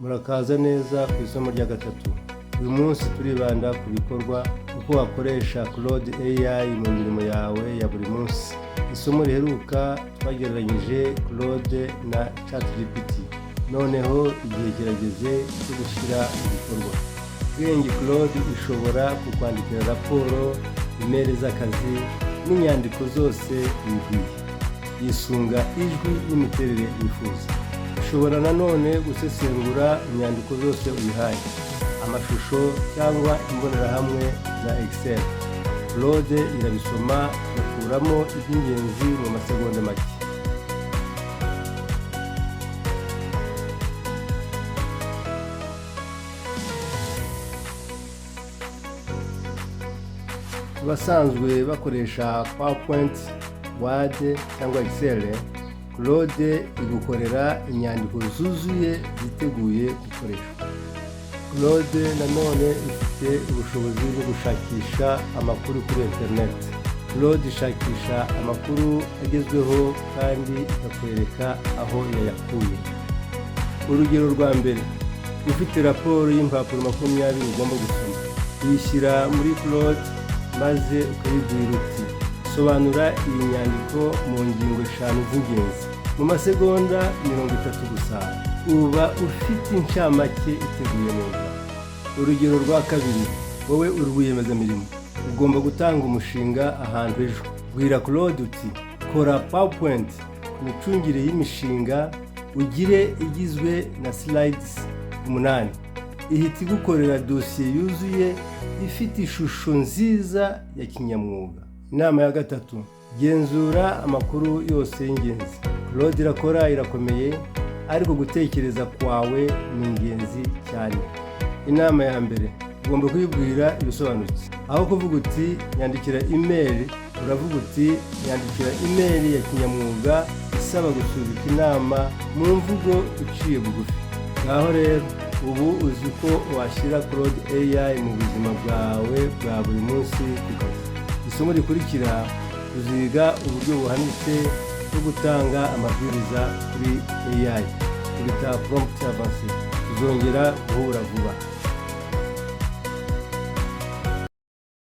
Murakaza neza ku isomo rya gatatu. Uyu munsi turibanda ku bikorwa, uko wakoresha Claude AI mu mirimo yawe ya buri munsi. Isomo riheruka twagereranyije Claude na ChatGPT. Noneho igihe kirageze cyo gushyira mu bikorwa. Bwenge Claude ishobora kukwandikira raporo, email z'akazi n'inyandiko zose wibwiye. Yisunga ijwi n'imiterere wifuza. Ishobora nanone gusesengura inyandiko zose uyihaye, amashusho cyangwa imbonerahamwe za Excel. Claude irabisoma igakuramo iby'ingenzi mu masegonda make. Ku basanzwe bakoresha PowerPoint, Word cyangwa Excel, Claude igukorera inyandiko zuzuye ziteguye gukoreshwa. Claude nanone ifite ubushobozi bwo gushakisha amakuru kuri internet. Claude ishakisha amakuru agezweho kandi ikakwereka aho yayakuye. Urugero rwa mbere: ufite raporo y'impapuro 20 ugomba gusoma. Uyishyira muri Claude maze ukayibwira uti: "Sobanura iyi nyandiko mu ngingo eshanu z'ingenzi." Mu masegonda 30 gusa uba ufite incamake iteguye neza. Urugero rwa kabiri: wowe uri rwiyemezamirimo, ugomba gutanga umushinga ahantu ejo. Bwira Claude uti: "Kora PowerPoint ku micungire y'imishinga, ugire igizwe na slides umunani." Ihita igukorera dosiye yuzuye ifite ishusho nziza ya kinyamwuga. Inama ya gatatu: genzura amakuru yose y'ingenzi. Claude irakora, irakomeye, ariko gutekereza kwawe ni ingenzi cyane. Inama ya mbere: ugomba kuyibwira ibisobanutse. Aho kuvuga uti "Nyandikira email", uravuga uti "Nyandikira email ya kinyamwuga isaba gusubika inama mu mvugo iciye bugufi." Ngaho rero, ubu uzi ko washyira Claude AI mu buzima bwawe bwa buri munsi ku kazi. Isomo rikurikira tuziga uburyo buhanitse bwo gutanga amabwiriza kuri AI, twita prompt avancé. Tuzongera guhura vuba.